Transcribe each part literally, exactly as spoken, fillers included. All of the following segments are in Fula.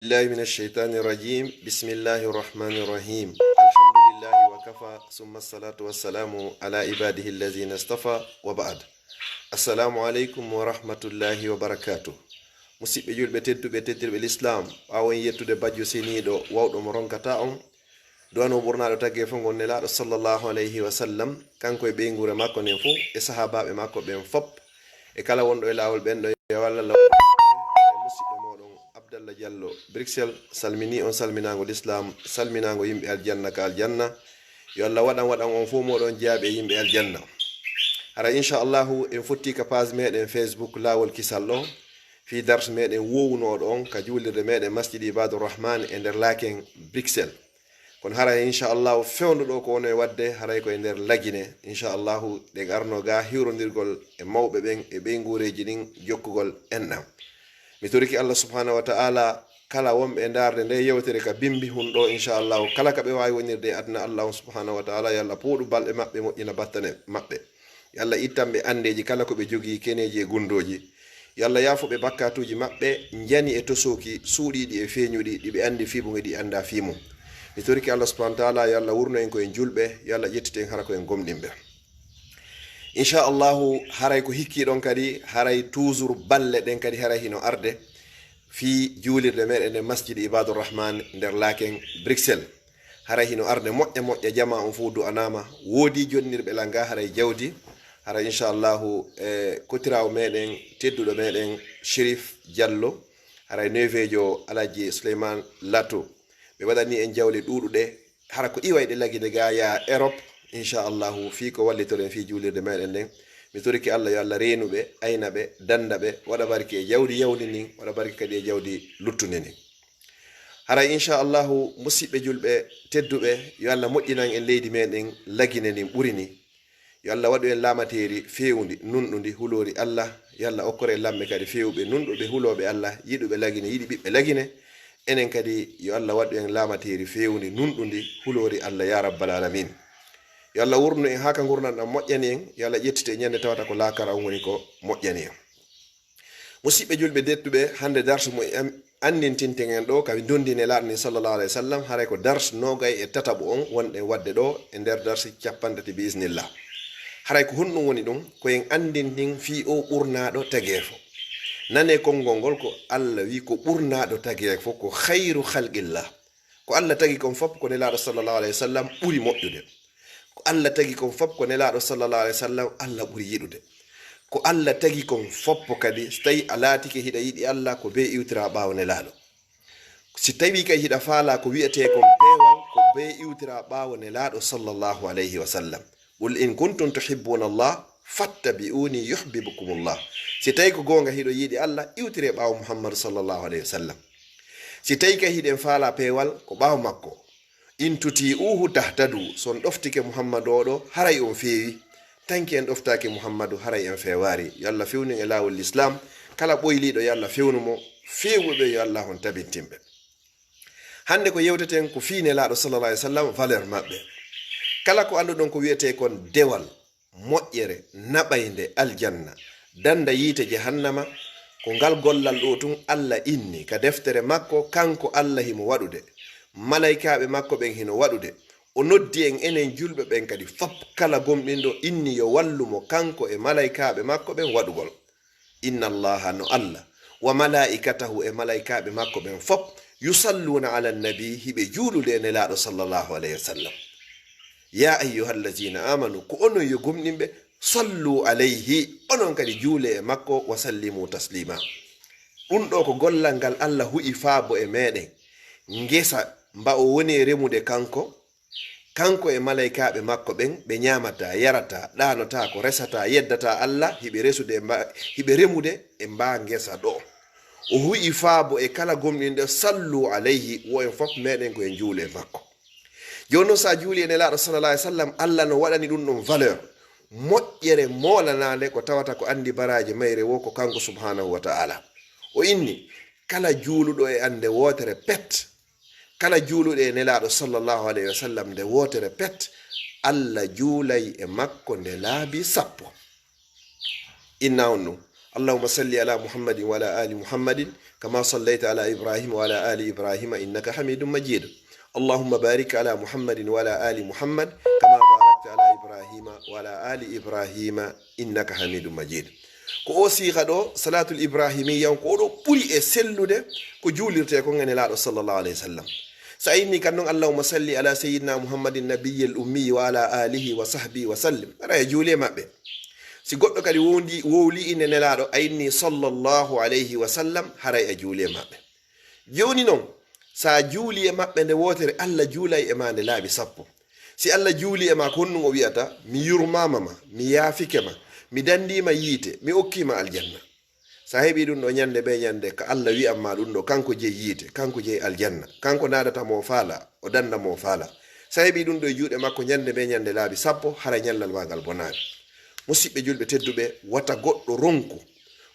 بالله من الشيطان الرجيم. بسم الله الرحمن الرحيم. الحمد لله وكفى، ثم الصلاة والسلام على عباده الذين اصطفى، وبعد. السلام عليكم ورحمة الله وبركاته. Musidɓe julɓe tedduɓe, teddirɓe Lislaam, ɓaawo en yettude bajjo seniiɗo, wawɗo mo ronkata on, duwano ɓurnaaɗo tagge fof ngon Nelaaɗo sallallahu alayhi wa sallam, kanko e ɓeynguure makko nden fof, e sahaabaaɓe makko ɓen fop, e kala wonɗo e laawol ɓen ɗo, yo Allah law e musidɗo mooɗon Abdallah Diallo Bruxelles, salmini on salminaango Lislaam, salminaango yimɓe aljanna ka aljanna. Yo Allah waɗan, waɗan on fof mooɗon jeyaaɓe e yimɓe aljanna. Hara inchallahu en fotti ka page meɗen Facebook Laawol Kisal ɗo, fii dars meɗen wowunooɗo on ka juulirde meɗen Masjid Ibadur Rahman e nder Laken Bruxelles. Kono hara inchallahu fewndo ɗo ko woni e waɗde, haray ko e nder Lagine. Inchallahu ɗen arno ga hiwrondirgol e mawɓe ɓen e ɓeynguureeji ɗin, jokkugol enɗam. Mi toriki Allah subhanahu wa ta'ala kala wonɓe e ndaarde nde yewtere ka bimbi hun ɗo, inchallahu kala ka ɓe waawi wonirde e aduna Allah on subhanahu wa ta'ala, yo Allah pooɗu balɗe maɓɓe, moƴƴina battane maɓɓe. Yo Allah ittan ɓe anndeeji kala ko ɓe jogii, keneeji e gunndooji. Yo Allah yaafo ɓe bakkaatuuji maɓɓe, njani e tosooki, suuɗiiɗi e feeñuɗi, ɗi ɓe anndi fii mum e ɗi anndaa fii mum. Mi torike Allah subhanahu wa ta'ala, yo Allah wurno en ko en julɓe, yo Allah ƴettite en hara ko en gomɗinɓe. Inchallahu, haray ko hikkii ɗon kadi, haray toujours balle ɗen kadi haray hino arde fii juulirde meɗen e Masjid Ibadur Rahman nder Laken Bruxelles. Haray hino arde moƴƴa moƴƴa, jamaa on fof du'anaama. Woodi jonnirɓe lan ga haray jawdi. Haray inchallahu, e kotiraawo meɗen, tedduɗo meɗen, Chérif Diallo, haray neveejo Alhaji Souleymane Lato. Ɓe waɗani en jawle ɗuuɗuɗe. Hara ko iwayɗe Lagine ga yaa Europe, inchallahu, fii ko wallitoren fii juulirde meɗen nden. Mi torike Allah yo Allah reenu ɓe, ayna ɓe, dannda ɓe, waɗa barke e jawdi yawndi ndin, waɗa barke kadi e jawdi luttundi ndin. Haray, inchallahu, musidɓe julɓe tedduɓe, yo Allah moƴƴinan en leydi meɗen Lagine ndin ɓuri ni. Yo Allah waɗu en laamateeri feewundi, nunɗundi, huloori Allah. Yo Allah okkor en lamɓe kadi feewuɓe, nunɗuɓe, hulooɓe Allah, yiɗuɓe Lagine, yiɗi ɓiɓɓe Lagine. Enen kadi, yo Allah waɗu en laamateeri feewundi, nunɗundi, huloori Allah, ya rabbal alamin. Yo Allah wurnu en haa ka ngurndan ɗan moƴƴani en, yo Allah ƴettite en ñande tawata ko laakara on woni ko moƴƴani en. Musidɓe julɓe tedduɓe, hannde darsu mo en anndintinten en ɗo ka ndondi Nelaaɗo nin sallallahu alayhi wa sallam, haray ko dars noogay e tataɓo on wonɗen waɗde ɗo e nder darsi capanɗe tati bi iznillah. Haray ko honɗum woni ɗum? Ko en anndintin fii o ɓurnaaɗo tageefo. Nane konngol ngol ko Allah wi ko ɓurnaaɗo tageefo, ko khayru khalqillah. Ko Allah tagi kon fop ko Nelaaɗo sallallahu alayhi wa sallam ɓuri moƴƴude. Ko Allah tagi kon fop ko Nelaaɗo sallallahu alayhi wa sallam Allah ɓuri yiɗude. Ko Allah tagi kon fop kadi, so tawi a laatike hiɗa yiɗi Allah, ko bee iwtira ɓaawo Nelaaɗo. Si tawi kay hiɗa faala ko wi'etee kon peewal, ko bee iwtira ɓaawo Nelaaɗo sallallahu alayhi wa sallam. Qul in kuntum tuhibbuna Allah fattabi'uni yuhbibkumullah. Si tawi ko goonga hiɗo yiɗi Allah, iwtire ɓaawo Muhammadu sallallahu alayhi wa sallam. Si tawi kay hiɗen faala peewal, ko ɓaawo makko. In tuti'uhu tahtadu, so on ɗoftike Muhammadu oɗo, haray on feewi. Tanki en ɗoftaaki Muhammadu, haray en feewaari. Yo Allah fewnu en e laawol Lislaam. Kala ɓoyliiɗo, yo Allah fewnu mo. Feewuɓe, yo Allah on tabintinɓe. Hannde ko yewteten ko fii Nelaaɗo sallallahu alayhi wa sallam, valeur maɓɓe. Kala ko annduɗon ko wi'etee kon dewal, moƴƴere, naɓaynde, aljanna, dannda yiite jahannama, ko ngal gollal ɗo tun Allah inni ka deftere makko, kanko Allah himo waɗude, malaykaaɓe makko ɓen hino waɗude. O noddi en enen julɓe ɓen kadi fop, kala gomɗinɗo inni yo wallu mo kanko e malaykaaɓe makko ɓen waɗugol. Inna Allaha, no Allah, wa malaa'ikatahu, e malaykaaɓe makko ɓen fop, yusalluuna ala nabi, hiɓe juulude e Nelaaɗo sallallahu alayhi wa sallam. Ya ayyuhallazina amanu, ko onon yo gomɗinɓe, sallu alayhi, onon kadi juule e makko, wa sallimu taslima. Ɗum ɗo ko gollal ngal Allah hu'i faabo e meɗen. Ngesa mba o woni e remude kanko, kanko e malaykaaɓe makko ɓen, ɓe ñaamataa, yarataa, ɗaanotaako, resataa, yeddataa Allah, hiɓe resude e mba-, hiɓe remude e mbaa ngesa ɗo. O hu'i faabo e kala gomɗinɗo, sallu alayhi, wo en fof meɗen ko en juule e makko. Jooni noon, so a juuli e Nelaaɗo sallallahu alayhi wa sallam, Allah no waɗani ɗum ɗon valeur, moƴƴere moolanaande ko tawata ko anndi baraaji mayre wo ko kanko subhanahu wa ta'ala. O inni, kala juuluɗo e an nde wootere pet, kala juuluɗo e Nelaaɗo sallallahu alayhi wa sallam nde wootere pet, Allah juulay e makko nde laabi sappo. Inna on ɗum. اللهم صل على محمد وعلى آل محمد كما صليت على إبراهيم وعلى آل إبراهيم إنك حميد مجيد. اللهم بارك على محمد وعلى آل محمد كما باركت على إبراهيم وعلى آل إبراهيم إنك حميد مجيد. Ko o siiga ɗo, salatul ibrahimiyya on, ko oɗo ɓuri e sellude ko juulirte kon e Nelaaɗo sallallahu alayhi wa sallam. So a inni kan non, "Allahumma salli ala sayyidina Muhammadin nabiyyil ummi wa ala alihi wa sahbihi wa sallim." Aray a juuli e maɓɓe. Si goɗɗo kadi wondi, wowli inde Nelaaɗo, a inni sallallahu alayhi wa sallam, haray a juuli e maɓɓe. Jooni non, sa juuli e maɓɓe nde wootere, Allah juulay e ma nde laabi sappo. Si Allah juuli e ma, ko honɗum o wi'ata? "Mi yurmaama ma, mi yaafike ma, mi dandiima yiite, mi okkiima aljanna." Sa heɓi ɗum ɗo ñande be ñande, ka Allah wi'an ma ɗum ɗo, kanko jeyi yiite, kanko jeyi aljanna, kanko naadata mo faala, o danda mo faala. Sa heɓi ɗum ɗo e juuɗe makko ñande be ñande laabi sappo, hara ñallal ma ngal bonaali. Musiɓɓe julɓe tedduɓe, wata goɗɗo ronku.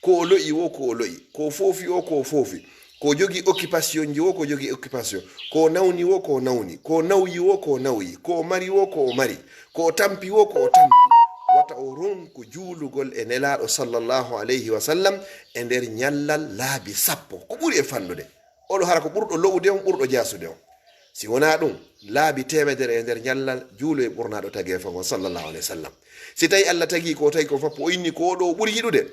Ko o lo'i wo, ko o lo'i. Ko o foofi wo, ko o foofi. Ko o jogi occupation ji wo, ko o jogi occupation. Ko o nawni wo, ko o nawni. Ko o nawyi wo, ko o nawyi. Ko o mari wo, ko o mari. Ko o tampi wo, ko o tampi. Wata o ronku juulugol e Nelaaɗo sallallahu alayhi wa sallam e nder ñallal laabi sappo. Ko ɓuri e fanɗude. Oɗo hara ko ɓurɗo lo'ude on, ɓurɗo jaasude on. Si wonaa ɗum, laabi teemedere e nder ñallal juulo e ɓurnaaɗo tageefo ngon, sallallahu alayhi wa sallam. Si tawi Allah tagi ko o tagi ko foppo, o inni ko oɗo o ɓuri yiɗude,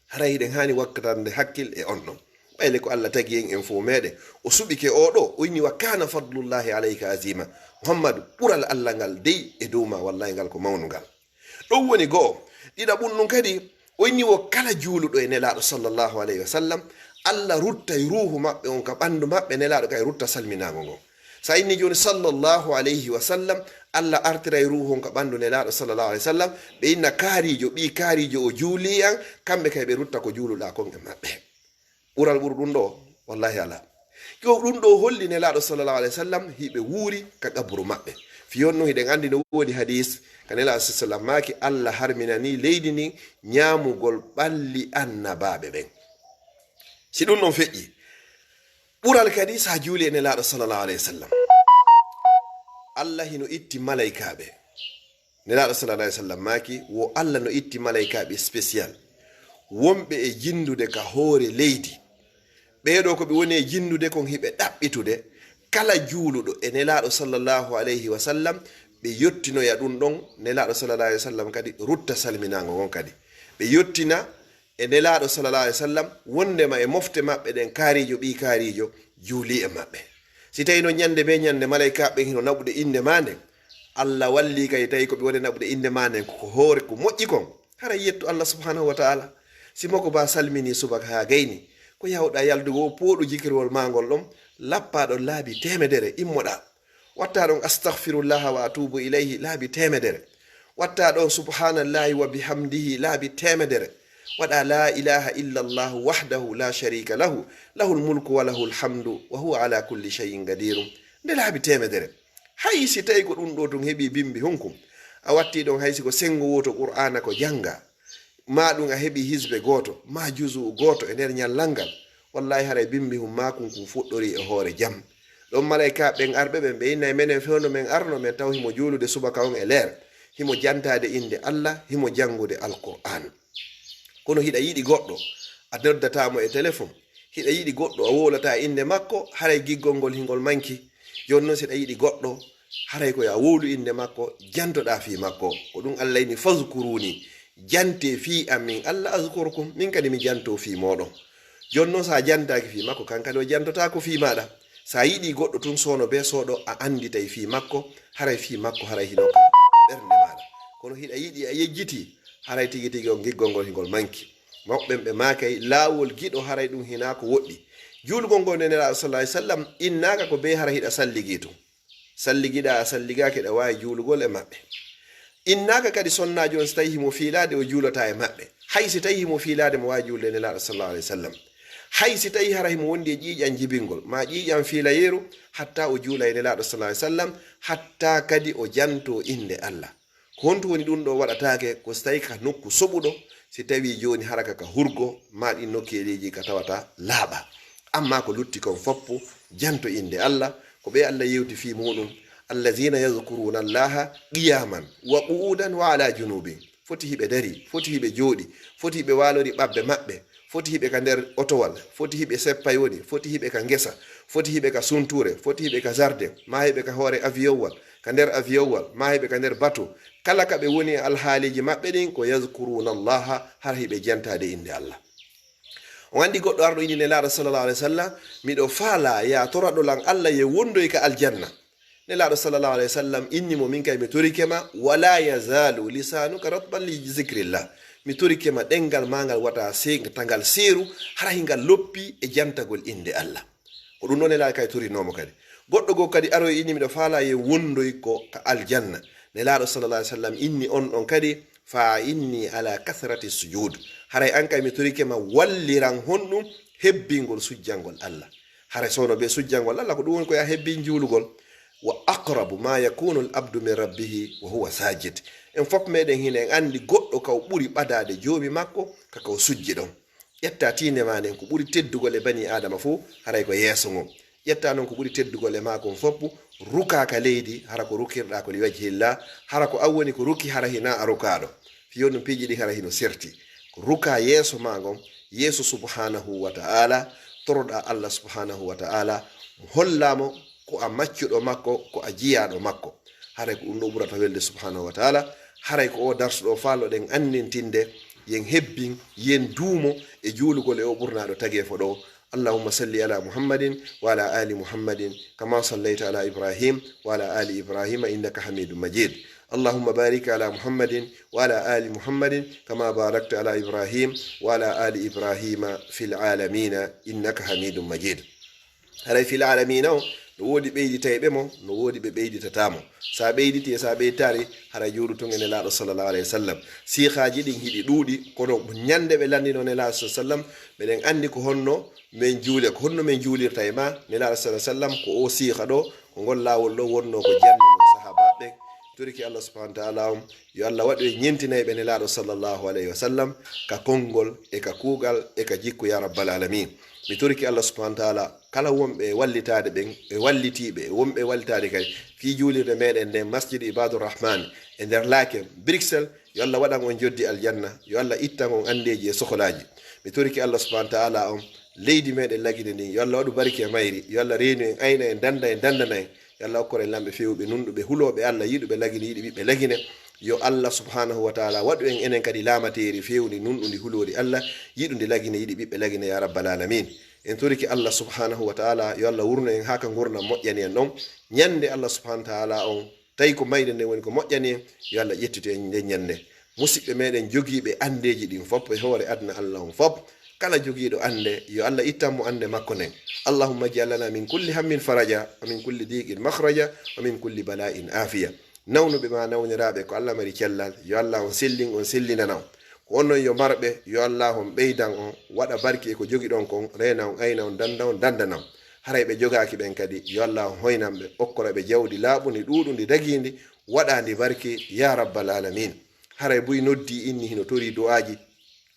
haray hiɗen haani wakkatande hakkil e on ɗon. Ɓayde ko Allah tagi en, en fof meɗen, o suɓike oɗo, o inni, "Wa kana fadlullahi alayka azima." Muhammadu, ɓural Allah ngal dey e dow ma, wallahi ngal ko mawnungal. Ɗum woni go'o. Ɗiɗaɓum ɗum kadi, o inni wo kala juuluɗo e Nelaaɗo sallallahu alayhi wa sallam, Allah ruttay ruuhu maɓɓe on ka ɓanndu maɓɓe, Nelaaɗo kay rutta salminaango ngon. Sa inni jooni sallallahu alayhi wa sallam, Allah artiray ruuhu on ka ɓanndu Nelaaɗo sallallahu alayhi wa sallam, ɓe inna kaariijo, ɓii kaariijo o juuli an, kamɓe kay ɓe rutta ko juuluɗaa kon e maɓɓe. Ɓural ɓuri ɗum ɗo, wallahi alaa. Ko ɗum ɗo holli Nelaaɗo sallallahu alayhi wa sallam hiɓe wuuri ka qaburu maɓɓe. Fiyon non hiɗen anndi no woodi hadiis ka Nelaaɗo sallallahu alayhi wa sallam maaki, Allah harminani leydi ndin ñaamugol ɓalli annabaaɓe ɓen. Si ɗum ɗon feƴƴi, ɓural kadi sa juuli e Nelaaɗo sallallahu alayhi wa sallam, Allah hino itti malaykaaɓe. Nelaaɗo sallallahu alayhi wa sallam maaki, wo Allah no itti malaykaaɓe spécial, wonɓe e jinndude ka hoore leydi. Ɓee ɗoo ko ɓe woni e jinndude kon hiɓe ɗaɓɓitude kala juuluɗo e Nelaaɗo sallallahu alayhi wa sallam, ɓe yottinoya ɗum ɗon, Nelaaɗo sallallahu alayhi wa sallam kadi rutta salminaango ngon kadi. Ɓe yottina e Nelaaɗo sallallahu alayhi wa sallam, wonndema e mofte maɓɓe ɗen, kaariijo, ɓii kaariijo, juuli e maɓɓe. Si tawi no ñande be ñande malaykaaɓe ɓen hino naɓude innde maa nden, Allah walli kay tawi ko ɓe woni naɓude innde maa nden ko hoore ko moƴƴi kon, haray yettu Allah subhanahu wa ta'ala. Si moko ba salmini subaka haa gayni, ko yawɗa yaldugo o pooɗu jikirwol maa ngol ɗon, lappaa ɗon laabi teemedere, immoɗaa. Watta ɗon astaghfirullaha wa atubu ilayhi laabi teemedere. Watta ɗon subhanallahi wa bihamdihi laabi teemedere. Waɗa la ilaha illa Allah wahdahu la sharika lahu, lahul mulku wa lahul hamdu wa huwa ala kulli shay'in qadirun. Nde laabi teemedere. Hay si tawi ko ɗum ɗo tun heɓi bimbi hunkum, a watti ɗon hay si ko sengo woto Qur'aana ko jannga, ma ɗum a heɓi hisbe gooto, ma juzu'u gooto e nder ñallal ngal, wallahi haray bimbi hum maakun kun fuɗɗori e hoore jam. Ɗon malaykaaɓe ɓen arɓe ɓen, ɓe inna e menen fewndo men arno men taw himo juulude subaka on e leer, himo jantaade innde Allah, himo janngude Alqur'aan. Kono hiɗa yiɗi goɗɗo, a noddataa mo e telefon, hiɗa yiɗi goɗɗo, a wowlataa innde makko, haray giggol ngol hingol manki. Jooni non, si ɗa yiɗi goɗɗo, haray ko yo a wowlu innde makko, jantoɗaa fii makko. Ko ɗum Allah inni, "Fazkuruni, jante fii am min Allah azkurkum, min kadi mi janto fii mooɗon." Jooni non, so a jantaaki fii makko, kan kadi o jantotaako fii maaɗa. So a yiɗi goɗɗo tun soono bee sooɗo, a annditay fii makko, haray fii makko, haray hino ka ɓernde maaɗa. Kono hiɗa yiɗi, a yejjiti, haray tigi tigi on giggol ngol hingol manki. Mawɓe ɓen ɓe maakay, laawol giɗo haray ɗum hinaa ko woɗɗi. Juulugol ngol nde Nelaaɗo sallallahu alayhi wa sallam innaaka ko bee hara hiɗa salligi tun. Salligiɗaa a salligaaki, ɗa waawi juulugol e maɓɓe. Innaaka kadi sonnaajo on, si tawii himo fiilaade, o juulata e maɓɓe. Hay si tawii himo fiilaade, mo waawi juulde e Nelaaɗo sallallahu alayhi wa sallam. Hay si tawii hara himo wondi e ƴiiƴan jibingol, maa ƴiiƴan fiilayeeru, hatta o juula e Nelaaɗo sallallahu alayhi wa sallam, hatta kadi o janto innde Allah. Ko honto woni ɗum ɗo waɗataake? Ko si tawii ka nokku soɓuɗo, si tawii jooni hara ka, ka hurgo, maa ɗin nokkeeleeji ka tawata laaɓa. Ammaa ko lutti kon foppu, janto innde Allah, ko ɓe Allah yewti fii muɗum, "Allazina yazkuruna Allaha qiyaman wa qu'udan wa ala junubin." foti hiɓe dari, foti hiɓe jooɗi, foti hiɓe waalori ɓabbe maɓɓe, foti hiɓe ka nder otowal, foti hiɓe seppay woni, foti hiɓe ka ngesa, foti hiɓe ka suntuure, foti hiɓe ka jardin, ma hiɓe ka hoore aviyowal, ka nder aviyowal, ma hiɓe ka nder bato. Kala ka ɓe woni e alhaaliiji maɓɓe ɗin, ko yazkuruna Allaha, hara hiɓe jentaade innde Allah. On anndi goɗɗo arɗo inni Nelaaɗo sallallahu alaihi wasallam, "Miɗo faalaa ya toraɗo lan Allah ye wondoy ka aljanna." Nelaaɗo sallallahu alaihi wasallam inni mo, "Min kay mi torike ma, wala yazalu lisanuka ratban li zikrillah." Mi torike ma ɗenngal maa ngal wata se-, tangal seeru, hara hingal loppi e jantagol innde Allah. Ko ɗum ɗon Nelaaɗo kay torinoomo kadi. Goɗɗo goo kadi aroy inni, "Miɗo faalaa ye wondoy ko ka aljanna." Nelaaɗo sallallahu alaihi wasallam inni on ɗon kadi, "Fa inni ala kathrati sujud." Haray an kay mi torike ma walliran honɗum hebbingol sujjangol Allah. Haray soono be sujjangol Allah ko ɗum woni ko ya hebbin juulugol. "Wa aqrabu ma yakunu al abdu min rabbihi wa huwa sajid." En fof meɗen hino en anndi goɗɗo ka o ɓuri ɓadaade joomi makko ka ka o sujji ɗon. Ƴetta tiinde ma nden ko ɓuri teddugol e bani Aadama fof, haray ko yeeso ngon. Ƴetta non ko ɓuri teddugol e maako on fof, rukaa ka leydi, hara ko rukirɗaa ko li wajhillah, hara ko an woni ko ruki, hara hinaa a rukaaɗo. Fiyo ɗum piiji ɗi hara hino serti. Ko rukaa yeeso maa ngon, yeeso subhanahu wa ta'ala, toroɗaa Allah subhanahu wa ta'ala, mo hollaa mo ko a maccuɗo makko, ko a jiyaaɗo makko. Haray ko ɗum ɗo ɓurata welde subhanahu wa ta'ala. Haray ko o darsuɗo faaloɗen anndintinde, yen hebbin, yen duumo e juulugol e o ɓurnaaɗo tageefo ɗo. اللهم صل على محمد وعلى آل محمد كما صليت على إبراهيم وعلى آل إبراهيم إنك حميد مجيد. اللهم بارك على محمد وعلى آل محمد كما باركت على إبراهيم وعلى آل إبراهيم في العالمين إنك حميد مجيد. Haray fil alamina o, no woodi ɓeyditayɓe mo, no woodi ɓe ɓeyditataa mo. Sa ɓeyditi e sa ɓeyditaari, haray juuɗu tun e Nelaaɗo sallallahu alayhi wa sallam. Siihaaji ɗin hiɗi ɗuuɗi, kono ñande ɓe lanndino Nelaaɗo sallallahu alayhi wa sallam, meɗen anndi ko honno men juule, ko honno men juulirta e ma, Nelaaɗo sallallahu alayhi wa sallam, ko o siiha ɗo, ko ngol laawol ɗo wonno ko jannuno sahaabaaɓe ɓen. Toriki Allah subhanahu wa ta'ala on, yo Allah waɗu en ñentinayɓe Nelaaɗo sallallahu alayhi wa sallam, ka konngol, e ka kuugal, e ka jikku, ya rabbal alamin. Mi toriki Allah subhanahu wa ta'ala, kala wonɓe e wallitaade ɓen, e wallitiiɓe, e wonɓe e wallitaade kadi, fii juulirde meɗen nden, Masjid Ibadur Rahman, e nder Laeken, Bruxelles, yo Allah waɗan on joddi aljanna, yo Allah ittan on anndeeji e sokolaaji. Mi toriki Allah subhanahu wa ta'ala on, leydi meɗen Lagine ndin, yo Allah waɗu barki e mayri, yo Allah reenu en, ayna en, danda en, dandana en, yo Allah okkor en lamɓe feewɓe, nunɗuɓe, hulooɓe Allah, yiɗuɓe Lagine, yiɗi ɓiɓɓe Lagine. Yo Allah subhanahu wa ta'ala waɗu en enen kadi laamateeri feewndi, nunɗundi, huloori Allah, yiɗundi Lagine, yiɗi ɓiɓɓe Lagine, ya rabbal alamin. En toriki Allah subhanahu wa ta'ala, yo Allah wurno en haa ka ngurndan moƴƴani en ɗon. Ñande Allah subhanahu wa ta'ala on, tawi ko mayde nden woni ko moƴƴani en, yo Allah ƴettitu en nden ñande. Musiɓɓe meɗen jogiiɓe anndeeji ɗin fop e hoore aduna Allah on fop, kala jogiiɗo annde, yo Allah ittan mo annde makko nden. اللهم اجعل لنا من كل هم فرجا ومن كل ضيق مخرجا ومن كل بلاء عافية. Nawnuɓe ma nawniraaɓe ko Allah mari cellal, yo Allah on sellin on, sellinana on. Ko onon yo marɓe, yo Allah on ɓeydan on, waɗa barki e ko jogiɗon kon, reena on, ayna on, danda on, dandana on. Haray ɓe jogaaki ɓen kadi, yo Allah on hoynan ɓe, okkora ɓe jawdi laaɓundi, ɗuuɗundi, dagiindi, waɗaandi barki, ya rabbal alamin. Haray buy noddi inni hino torii du'aaji,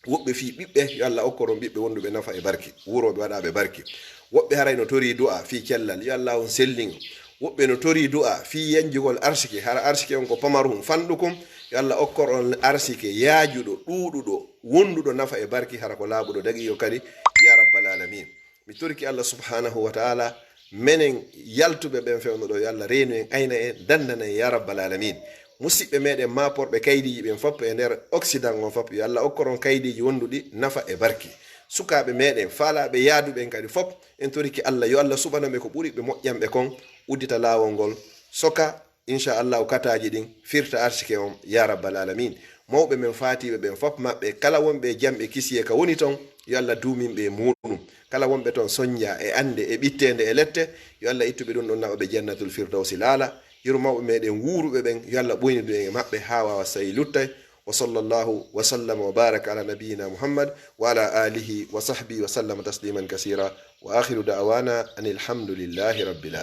woɓɓe fii ɓiɓɓe, yo Allah okkor on ɓiɓɓe wonduɓe nafa e barki, wurooɓe waɗaaɓe barki. Woɓɓe haray no torii du'a fii cellal, yo Allah on sellin on. Woɓɓe no torii du'a fii yanjugol arsike, hara arsike on ko pamaruhum fanɗukum, yo Allah okkor on arsike yaajuɗo, ɗuuɗuɗo, wonduɗo nafa e barki, hara ko laaɓuɗo dagiiɗo kadi, ya rabbal alamin. Mi toriki Allah subhanahu wa ta'ala, menen yaltuɓe ɓen fewndo ɗo, yo Allah reenu en, ayna en, dandana en, ya rabbal alamin. Musiɓɓe meɗen maaporɓe kaydiiji ɓen fop e nder Occident on fop, yo Allah okkor on kaydiiji wonduɗi nafa e barki. Sukaaɓe meɗen, faalaaɓe yaaduɓe en kadi fop, en toriki Allah, yo Allah suɓano ɓe ko ɓuri ɓe moƴƴanɓe kon, uddita laawol ngol, soka, insha Allahu, kataaji ɗin, firta arsike on, ya rabbal alamin. Mawɓe men faatiiɓe ɓen fop maɓɓe, kala wonɓe e jam e kisiyee ka woni ton, yo Allah duumin ɓe e muuɗum. Kala wonɓe ton sonja e annde e ɓitteende e lette, yo Allah ittu ɓe ɗum ɗon, naɓa ɓe jannatul firdawsi laala. Yurmo mawɓe meɗen wuuruɓe ɓen, yo Allah ɓoynidu en e maɓɓe haa waawa sayi luttay. وصلى الله وسلم وبارك على نبينا محمد وعلى آله وصحبه وسلم تسليما كثيرا. وآخر دعوانا أن الحمد لله رب العالمين.